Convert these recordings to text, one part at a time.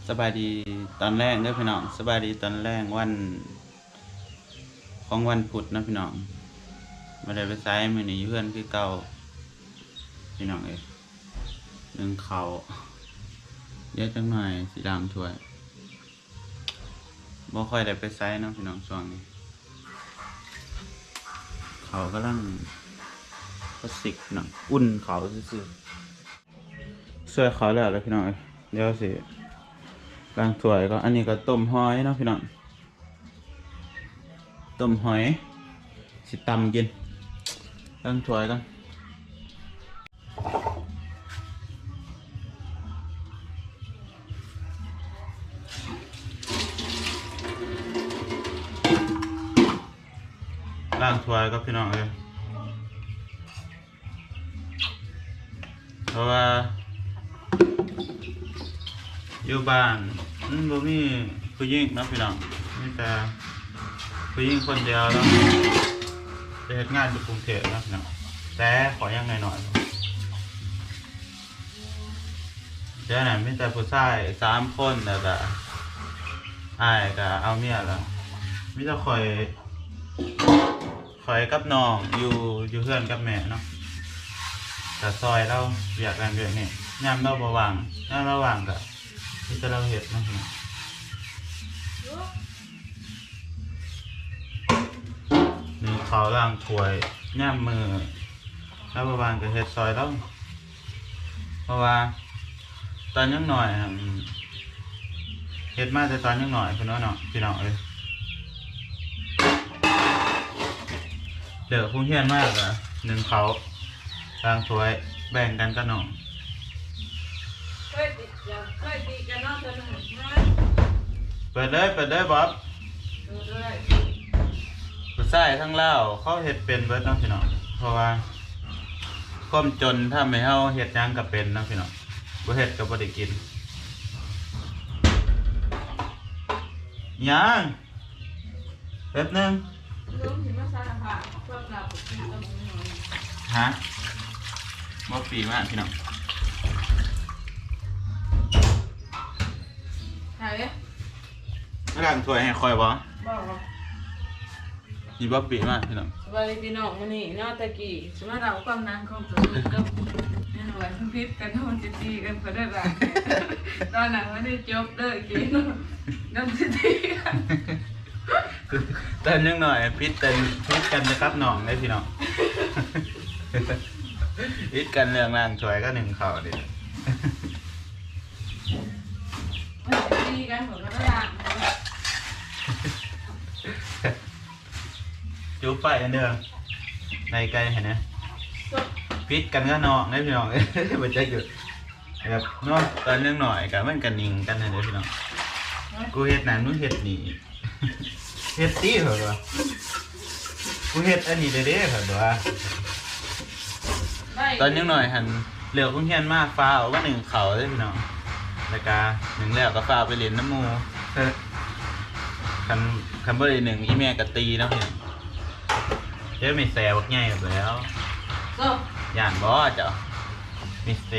ສະບາຍດີຕອນແລງເດີພີ່ນ້ອງ, ສະບາຍດີຕອນແລງວັນ ຂອງວັນພຸດເນາະພີ່ນ້ອງ. ບໍ່ໄດ້ໄປໃສ, ມື້ນີ້ຢູ່ເຮືອນຄືເກົ່າພີ່ນ້ອງເອີຍ. ໜຶ້ງເຂົ້າ, ດຽວຈັກໜ່ອຍຊິລ້າງຖ້ວຍ. ບໍ່ຄ່ອຍໄດ້ໄປໃສເນາະພີ່ນ້ອງ ຊ່ວງນີ້. ເຂົ້າກຳລັງ ພາສຕິກພີ່ນ້ອງ, ອຸ່ນເຂົ້າຊື່ໆ. ຊ່ວຍເຂົ້າແລ້ວແຫຼະພີ່ນ້ອງເອີຍ, ດຽວຊິລ້າງຖ້ວຍກ່ອນ. ອັນນີ້ກໍຕົ້ມຫອຍເນາະພີ່ນ້ອງ, ຕົ້ມຫອຍ ຊິຕຳກິນ. ລ້າງຖ້ວຍກ່ອນ. ລ້າງຖ້ວຍກ່ອນພີ່ນ້ອງເອີຍ. ເພາະວ່າຢູ່ບ້ານມັນບໍ່ມີຜູ້ຍິງເນາະພີ່ນ້ອງ, ມີແຕ່ຜູ້ຍິງຄົນດຽວເນາະ, ໄປເຮັດງານຢູ່ກຸງເທບເນາະພີ່ນ້ອງ. ແຕ່ຂ້ອຍຍັງນ້ອຍໆ, ດຽວນັ້ນມີແຕ່ຜູ້ຊາຍສາມຄົນ, ແລ້ວກະອ້າຍກະເອົາເມຍແລ້ວ, ມີແຕ່ຂ້ອຍ ຂ້ອຍກັບນ້ອງຢູ່ ຢູ່ເຮືອນກັບແມ່ເນາະ, ກະຊ່ອຍລາວວຽກນັ້ນວຽກນີ້ ຍາມລາວບໍ່ວ່າງ. ຍາມລາວວ່າງກະມີແຕ່ລາວເຮັດເນາະ. ໜຶ້ງເຂົ້າ ລ້າງຖ້ວຍ ຍາມມື້ລາວບໍ່ວ່າງກະເຮັດຊ່ອຍລາວ. ເພາະວ່າຕອນຍັງນ້ອຍຫັ້ນ ເຮັດມາແຕ່ຕອນຍັງນ້ອຍພຸ້ນເນາະ ພີ່ນ້ອງເອີຍ. ເລີກໂຮງຮຽນມາກະໜຶ້ງເຂົ້າ ລ້າງຖ້ວຍ ແບ່ງກັນກັບນ້ອງ. ເຄີຍຕິ ເຄີຍຕິກັນເນາະ ຕອນນັ້ນ. ເປີດເລີຍ ເປີດເລີຍບອບ. ເປີດເລີຍ. ຜູ້ຊາຍທາງລາວເຂົາເຮັດເປັນເບິດເນາະ ພີ່ນ້ອງ, ເພາະວ່າຄວາມຈົນທຳໃຫ້ເຮົາເຮັດຫຍັງກໍເປັນເນາະ ພີ່ນ້ອງ, ບໍ່ເຮັດກໍບໍ່ໄດ້ກິນ. ຫຍັງ? ແປັບໜຶ່ງ. ລຸງຊິມາສາລະພາບຄວາມລັບກັບເມຍນ້ອຍ. ຮະ? ບໍ່ປີມາ ພີ່ນ້ອງ. ໃຜ? ມາລ້າງຖ້ວຍໃຫ້ຂ້ອຍບໍ່? ບໍ່. ນີ້ບໍ່ປີມາ ພີ່ນ້ອງ. ສະບາຍດີພີ່ນ້ອງ, ມື້ນີ້ເນາະ ຕະກີ້ຊິມາເລົ່າຄວາມຫຼັງຂອງໂຕກັບແມ່ນ້ອຍ. ມັນຜິດກັນເນາະ, ມັນຊິຕີກັນ ເພິ່ນໄດ້ວ່າ ຕອນນັ້ນມັນໄດ້ຈົບເລີຍ ກິນນຳຊິຕີກັນ. ຕອນຍັງນ້ອຍຜິດກັນ ຜິດກັນແຕ່ກັບນ້ອງເດ້ພີ່ນ້ອງ, ຜິດກັນເລື່ອງລ້າງຖ້ວຍກັບໜຶ້ງເຂົ້ານີ້. ມັນຊິຕີກັນ ຂ້ອຍກໍໄດ້ລ້າງ. ຈູດໄຟອັນເດີ ໄລ່ໄກ່ໃຫ້ແດ່. ຜິດກັນກັບນ້ອງເດ້ພີ່ນ້ອງເອີຍ, ບໍ່ຈັກຢູ່. ແບບເນາະ ຕອນຍັງນ້ອຍກະມັນກະໜິງກັນຫັ້ນເດ້ພີ່ນ້ອງ. ກູເຮັດນັ້ນ ມຶງເຮັດນີ້ ເຮັດຕິ ເພິ່ນວ່າ ກູເຮັດອັນນີ້ເດ້ ເພິ່ນວ່າ. ຕອນຍັງນ້ອຍຫັ້ນ ເລີກໂຮງຮຽນມາຟ້າວມາໜຶ້ງເຂົ້າເດ້ພີ່ນ້ອງ, ແລ້ວກະໜຶ້ງແລ້ວກະຟ້າວໄປຫຼິ້ນນຳໝູ່. ຄັນ ຄັນບໍ່ໄດ້ໜຶ້ງ ອີແມ່ກະຕີເນາະ. ເຈົ້າມີແສບັກໃຫຍ່ແລ້ວ ຢ້ານບໍ່ເຈົ້າ? ມີແສ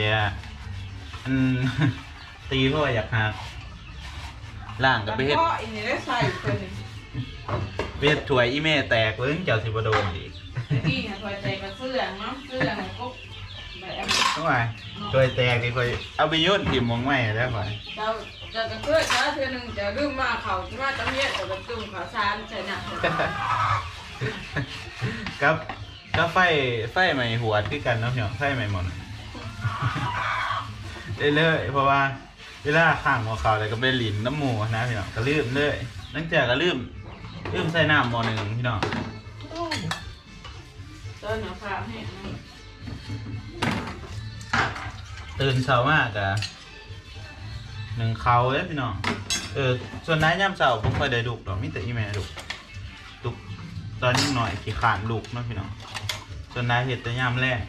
ອັນ ຕີເພາະວ່າຢາກຫັກ. ລ້າງກໍໄປເຮັດ ເພາະອີນີ້ໄດ້ໃສ່ເພິ່ນ ໄປເຮັດຖ້ວຍອີແມ່ແຕກເບິ່ງ ເຈົ້າຊິບໍ່ໂດນອີກ. ຕະກີ້ຫັ້ນຖ້ວຍແຕກກໍເຊື່ອງເນາະ, ເຊື່ອງກໍ ໂອ້ຍ ຖ້ວຍແຕກນີ້ຂ້ອຍເອົາໄປໂຍນຖິ້ມໝ່ອງໃໝ່ແລ້ວຂ້ອຍ. ເຈົ້າ ເຈົ້າກໍເຄີຍເທື່ອໜຶ່ງ ເຈົ້າລືມມາເຂົ້າ ຊິມາຕຳເຮັດ ເຈົ້າກໍຈຸ່ມເຂົ້າສານໃສ່ນ້ຳ ກັບ ກັບໄຟ ໄຟໄໝ້ຫວດຄືກັນເນາະພີ່ນ້ອງ, ໄຟໄໝ້ໝໍ້ໜຶ່ງ ເລື້ອຍໆ ເພາະວ່າ ເວລາຄ້າງໝໍ້ເຂົ້າແລ້ວກໍໄປຫຼິ້ນນຳໝູ່ຫັ້ນນະພີ່ນ້ອງ, ກໍລືມເລີຍ. ລາງເທື່ອກໍລືມ ລືມໃສ່ນ້ຳໝໍ້ໜຶ່ງພີ່ນ້ອງ. ຕອນໜ້າຟ້າວແຮງ ຕື່ນເຊົ້າມາກໍໜຶ້ງເຂົ້າເດ້ພີ່ນ້ອງ. ເອີ ສ່ວນຫຼາຍຍາມເຊົ້າບໍ່ຄ່ອຍໄດ້ລຸກດອກ, ມີແຕ່ອີແມ່ລຸກ. ລຸກຕອນຍັງນ້ອຍຂີ້ຄ້ານລຸກເນາະພີ່ນ້ອງ, ສ່ວນຫຼາຍເຮັດແຕ່ຍາມແລງ.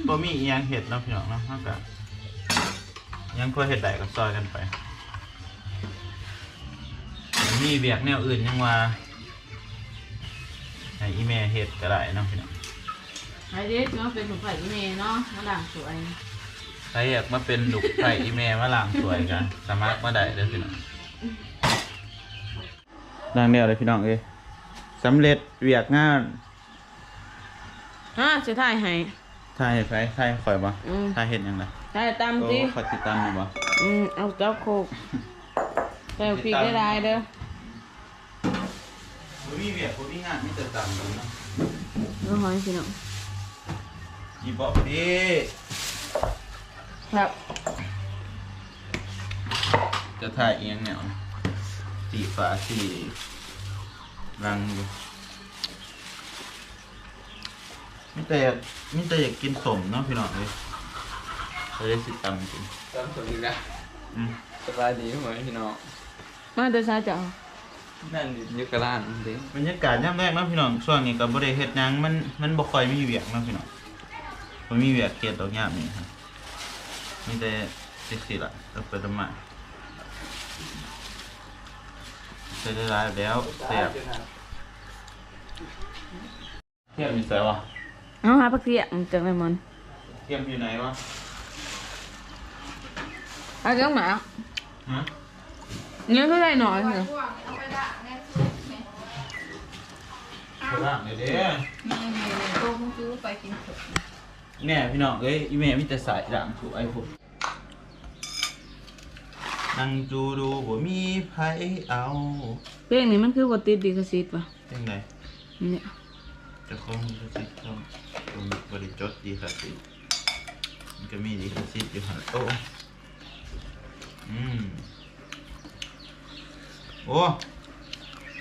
ບໍ່ມີອີ່ຫຍັງເຮັດເນາະພີ່ນ້ອງເນາະ, ເຮົາກະຫຍັງພໍເຮັດໄດ້ກໍຊ່ອຍກັນໄປ. ມີວຽກແນວອື່ນຍັງວ່າໃຫ້ອີ່ແມ່ເຮັດກໍໄດ້ເນາະພີ່ນ້ອງ. ໄປເດ້ ຊິມາເປັນລູກໄພ້ອີ່ແມ່ເນາະ, ມາລ້າງຖ້ວຍ. ໃຜຢາກມາເປັນລູກໃພ້ອີ່ແມ່ມາລ້າງຖ້ວຍກະສະໝັກມາໄດ້ເດີພີ່ນ້ອງ. ລ້າງແລ້ວເດີພີ່ນ້ອງເອີຍ ສຳເລັດວຽກງານ. ຮະ ຊິຖ່າຍໃຫ້ ຖ່າຍໃຫ້ໃຜ? ຖ່າຍໃຫ້ຂ້ອຍບໍ່? ອືມ ຖ່າຍເຮັດຫຍັງລະ? ຖ່າຍຕຳຕິ. ໂອ້ ຂ້ອຍຊິຕຳຢູ່ບໍ່? ອືມ ເອົາເຈົ້າໂຄກ ໃສ່ພິກຫຼາຍໆເດີ. ບໍ່ມີວຽກບໍ່ມີງານ ມີແຕ່ຕຳເນາະ. ເອົາຫອຍພີ່ນ້ອງ ອີ່ບອກດີແບບ ຈະຖ່າຍອີ່ຫຍັງແນວ ສີຟ້າສີຫຼັງຢູ່. ມີແຕ່ ມີແຕ່ຢາກກິນສົ້ມເນາະພີ່ນ້ອງເອີຍ ກໍເລີຍຊິຕຳກິນ ຕຳສົ້ມອີກແລ້ວ. ອືມ ສະບາຍດີພໍ່ແມ່ພີ່ນ້ອງ ມາແຕ່ໃສເຈົ້າ? ນັ້ນຢູ່ກະລາງເດ້. ບັນຍາກາດຍາມແລງເນາະພີ່ນ້ອງ ຊ່ວງນີ້ກໍບໍ່ໄດ້ເຮັດຫຍັງ ມັນ ມັນບໍ່ຄ່ອຍມີວຽກເນາະພີ່ນ້ອງ ບໍ່ມີວຽກເຮັດດອກຍາມນີ້ ມີແຕ່ຈັ່ງຊີ້ລະ ເອົາໄປດຳມາ ໃສ່ຫຼາຍໆແລ້ວແຊບ. ທຽມຢູ່ໃສວະ? ເອົາຫາຜັກທຽມຈັ່ງໄດ້ມັນ ທຽມຢູ່ໃນວະ? ເອົາຈັ່ງມາ ຮະ? ນີ້ຄືໄດ້ໜ້ອຍເລີຍ ໄປລ້າງແດ່ ໄປລ້າງແດ່ເດ້. ນີ້ໆໆ ໂຕະຂອງຈູໄປກິນເຂົ້າ ແນ່ພີ່ນ້ອງເອີຍ ອີ່ແມ່ມີແຕ່ສາຍລ້າງຖ້ວຍພຸ້ນ. ນັ່ງຈູດູບໍ່ມີໃຜເອົາ. ເພງນີ້ມັນຄືບໍ່ຕິດລິຂະສິດວະ? ຈັ່ງໃດ? ນີ້ ເຈົ້າຂອງລິຂະສິດເຂົາບໍ່ໄດ້ຈົດລິຂະສິດ ມັນກໍມີລິຂະສິດຢູ່ຫັ້ນ. ໂອ້ ອືມ ໂອ້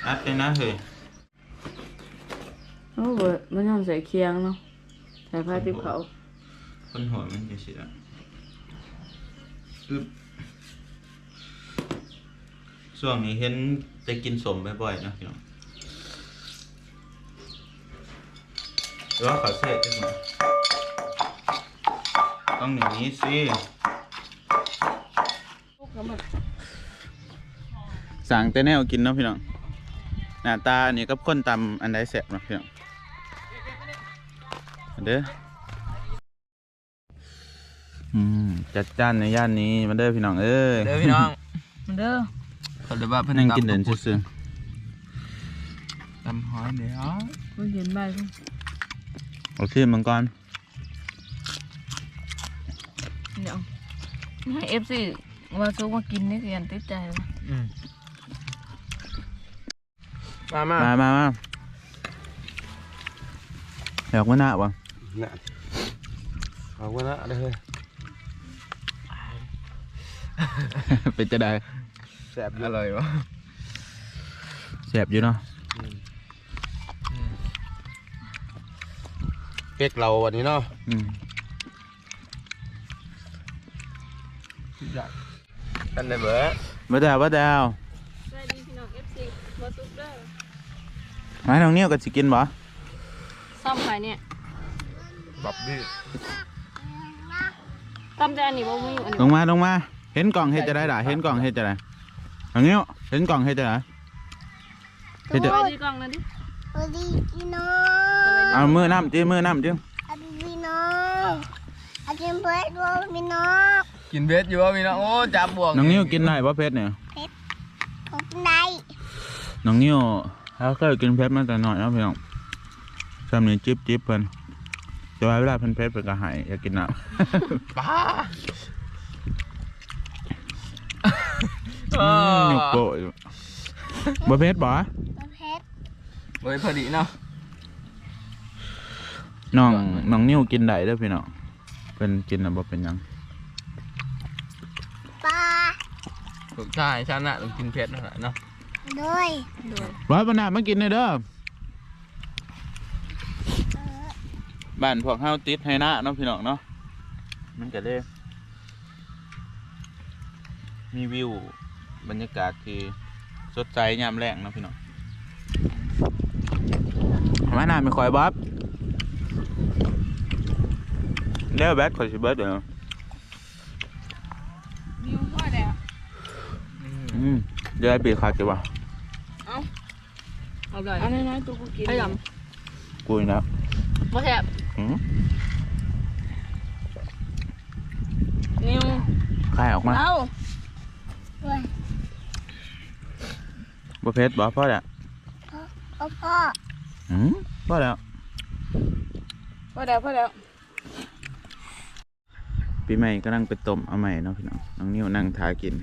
ອັດເລີຍນະເຮີ້ຍ. ໂອ້ ບໍ່ ບໍ່ຍອມໃສ່ຄຽງເນາະ ໃສ່ຜ້າຕິບເຂົ້າ. ຄົນຫົວມັນຈັ່ງຊີ້ລະ ອຶບ ຊ່ວງນີ້ເຫັນແຕ່ກິນສົ້ມບ່ອຍໆເນາະພີ່ນ້ອງ ແຕ່ວ່າເຂົາເສດຈັກໜ່ອຍ ຕ້ອງຢ່າງນີ້ຊິ. ສ້າງແຕ່ແນວກິນເນາະພີ່ນ້ອງ ໜ້າຕາອັນນີ້ກັບຄົນຕຳອັນໃດແຊບເນາະພີ່ນ້ອງ ເດີ. ອືມ ຈັດຈ້ານໃນຢ້ານນີ້ ມາເດີພີ່ນ້ອງເອີຍ ເດີພີ່ນ້ອງ ມາເດີ. ເຂົາເລີຍວ່າເພິ່ນນັ່ງກິນເດີນຊື່ໆ ຕຳຫອຍເດີ ມັນເຫັນໃບ ເອົາຊີມມັນກ່ອນ. ດຽວໃຫ້ເອັຟຊີວ່າຊູມາກິນນີ້ ຄືຫຍັງຕິດໃຈ. ອືມ ມາ ມາ ມາ ມາ ມາ. ຢາກມານະບໍ່? ນະ ຢາກມານະເດີ. ເປັນຈັ່ງໃດ? ແຊບຢູ່ ອະຮ່ອຍບໍ່? ແຊບຢູ່ເນາະ. ອືມ ອືມ ເປັກເຫຼົ້າບັດນີ້ເນາະ. ອືມ ສຸດຍອດ. ອັນໃດເບີ? ບໍ່ໄດ້ ບໍ່ໄດ້ເອົາ. ສະບາຍດີພີ່ນ້ອງເອັຟຊີ ບໍ່ສຸກເດີ. ມາ ນ້ອງນິວກໍຊິກິນບໍ່? ຊ້ຳໃຜນີ້? ບັບບີ້. ຕຳແຕ່ອັນນີ້ບໍ່ມີ ອັນນີ້ ລົງມາ ລົງມາ. ເຫັນກ້ອງເຮັດຈັ່ງໃດລະ? ເຫັນກ້ອງເຮັດຈັ່ງໃດ? ນ້ອງນິວ ເຫັນກ້ອງເຮັດຈັ່ງໃດ? ເຮັດ ສະບາຍດີກ້ອງນັ້ນຕິ. ສະບາຍດີພີ່ນ້ອງ. ເອົາມືນ້ຳຕິ ມືນ້ຳຕິ. ສະບາຍດີພີ່ນ້ອງ. ກິນເຜັດບໍ່ພີ່ນ້ອງ? ກິນເຜັດຢູ່ບໍ່ພີ່ນ້ອງ? ໂອ້ ຈັບບ່ວງ. ນ້ອງນິວກິນໄດ້ບໍ່ເຜັດນີ້? ເຜັດ ບໍ່ກິນໄດ້. ນ້ອງນິວ ເຮົາເຄີຍກິນເຜັດມາແຕ່ນ້ອຍເນາະພີ່ນ້ອງ. ຊ່ຳນີ້ຈິບໆເພິ່ນ ແຕ່ວ່າເວລາເພິ່ນເຜັດເພິ່ນກໍໄຫ້ ຢາກກິນນ້ຳ. ປ້າ ອືມ ຍົກໂປ້ຢູ່. ບໍ່ເຜັດບໍ່? ບໍ່ເຜັດ. ບໍ່ເຜັດ ພໍດີເນາະ. ນ້ອງ ນ້ອງນິວກິນໄດ້ເດີພີ່ນ້ອງ ເພິ່ນກິນແລ້ວບໍ່ເປັນຫຍັງ. ປ້າ ລູກຊາຍຊານະຕ້ອງກິນເຜັດນັ້ນແຫຼະເນາະ. ໂດຍ ໂດຍ. ບອດ ບານໜ້າມາກິນແດ່ເດີ. ເອີ ບ້ານພວກເຮົາຕິດໄຮ່ນາເນາະພີ່ນ້ອງເນາະ ມັນກະເລີຍ ມີວິວບັນຍາກາດທີ່ສົດໃສຍາມແລງເນາະພີ່ນ້ອງ. ມານະ ແມ່ຂ້ອຍບອດ ແລ້ວແບັດຂ້ອຍຊິເບິດແລ້ວ. ອືມ ເດີ ປີຄັກຢູ່ບໍ່? ເອົ້າ ເອົາເລີຍ ອັນນ້ອຍໆ ໂຕກູກິນ ໃຜດຳ ກູນີ້ນະ ບໍ່ແຊບ. ອືມ ຕາຍອອກມາ ເອົາ ໂອ້ຍ ບໍ່ເຜັດບໍ່? ພໍແລ້ວ ພໍ ພໍ ພໍ ອືມ ພໍແລ້ວ ພໍແລ້ວ ພໍແລ້ວ. ປີໃໝ່ກຳລັງໄປຕົ້ມເອົາໃໝ່ເນາະພີ່ນ້ອງ ນ້ອງນິວນັ່ງຖ້າກິນ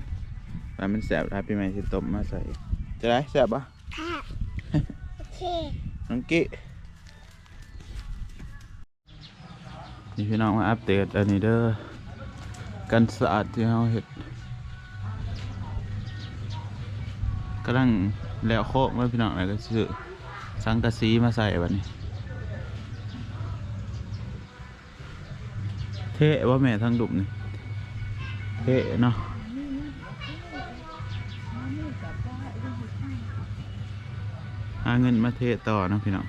ວ່າມັນແຊບຫຼາຍ ປີໃໝ່ຊິຕົ້ມມາໃສ່. ຈັ່ງໃດ ແຊບບໍ່? ແຊບ ໂອເຄ ນ້ອງກິ ນີ້ພີ່ນ້ອງມາອັບເດດອັນນີ້ເດີ ກັນສາດທີ່ເຮົາເຮັດ ກຳລັງແລ້ວໂຄກເດີພີ່ນ້ອງ ແລ້ວກໍຊື້ສັງກະສີມາໃສ່ບັດນີ້. ເທະບໍ່ແມ່ ທາງດຸບນີ້ ເທະເນາະ ຫາເງິນມາເທະຕໍ່ເນາະພີ່ນ້ອງ.